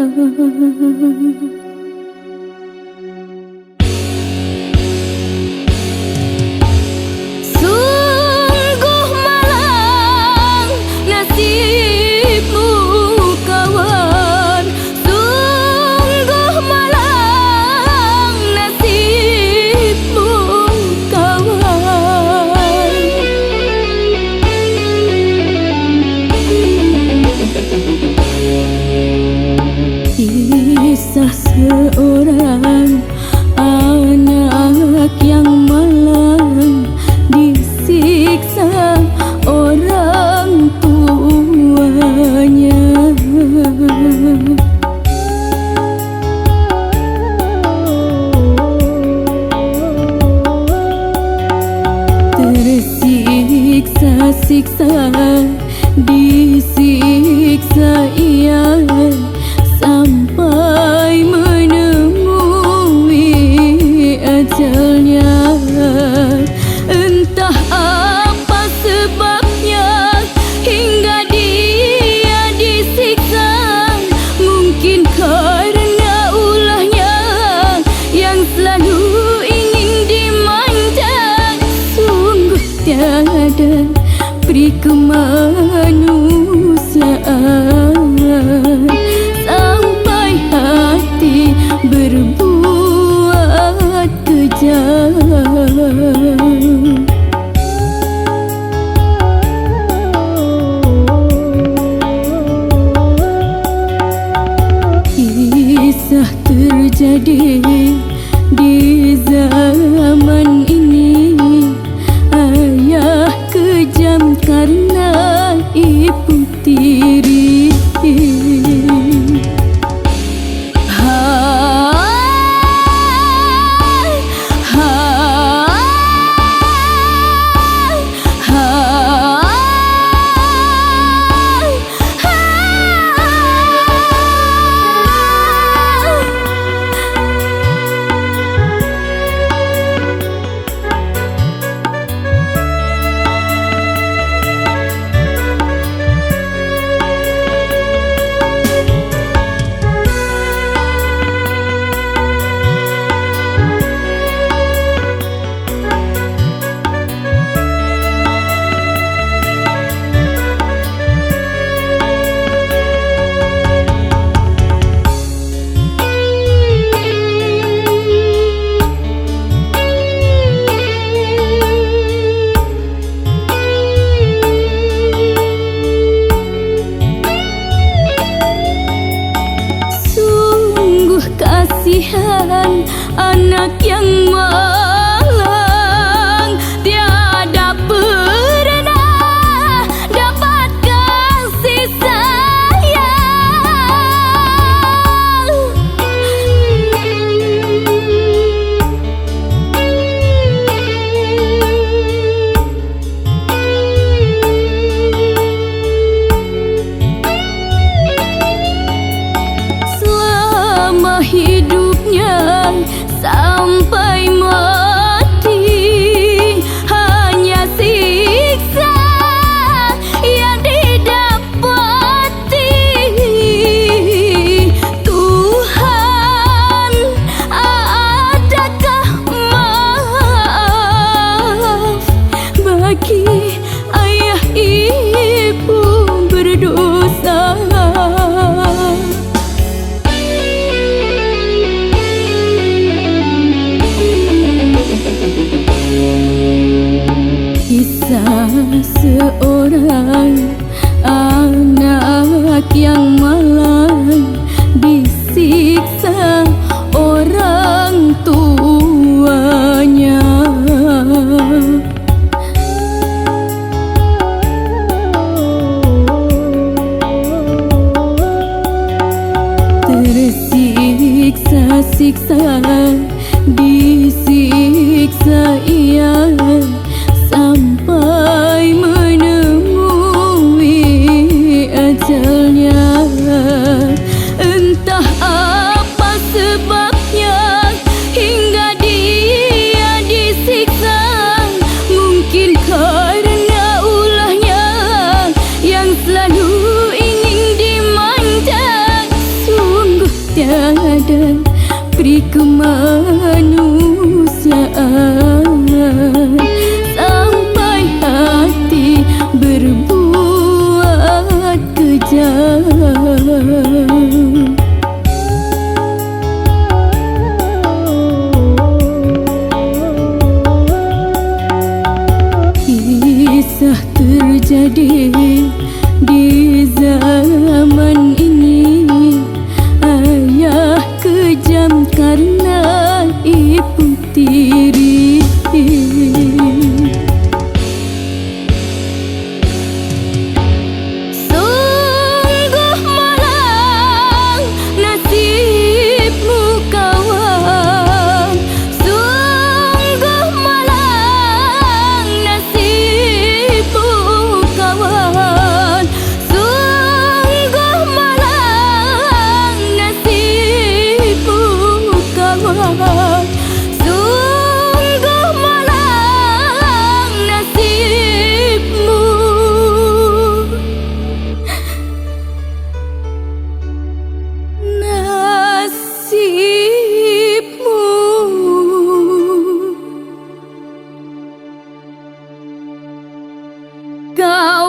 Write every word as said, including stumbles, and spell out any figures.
Sungguh malang nasibmu, kawan. Sungguh malang nasibmu, kawan. Kisah seorang anak yang malang disiksa orang tuanya. Tersiksa-siksa, disiksa ia sampai menemui ajalnya. Entah apa sebabnya hingga dia disiksa, mungkin karena ulahnya yang selalu ingin dimanja. Sungguh tiada pri kemanusiaan, sampai hati berbuat kejam. Kisah terjadi di zaman ini, ayah kejam karena ibu tiri. Hai, hai, hai, hai. Sungguh kasihan anak yang malang, tiada pernah dapat kasih sayang. Selama hidupnya sampai mati, hanya siksa yang didapati. Tuhan, adakah maaf bagi ayah ibu berdosa? Kisah seorang anak yang malang disiksa orang tuanya. Tersiksa-siksa, disiksa ia sampai menemui ajalnya. Entah apa sebabnya hingga dia disiksa, mungkin karena ulahnya yang selalu ingin dimanja. Sungguh Tiada pri kemanusiaan, sampai hati berbuat kejam. Kisah terjadi di zaman ini, ayah kejam karena ibu tiri. Sungguh malang nasibmu, kawan. Sungguh malang nasibmu, kawan. Sungguh malang nasibmu, kawan. Sungguh malang nasibmu. Nasibmu. Kau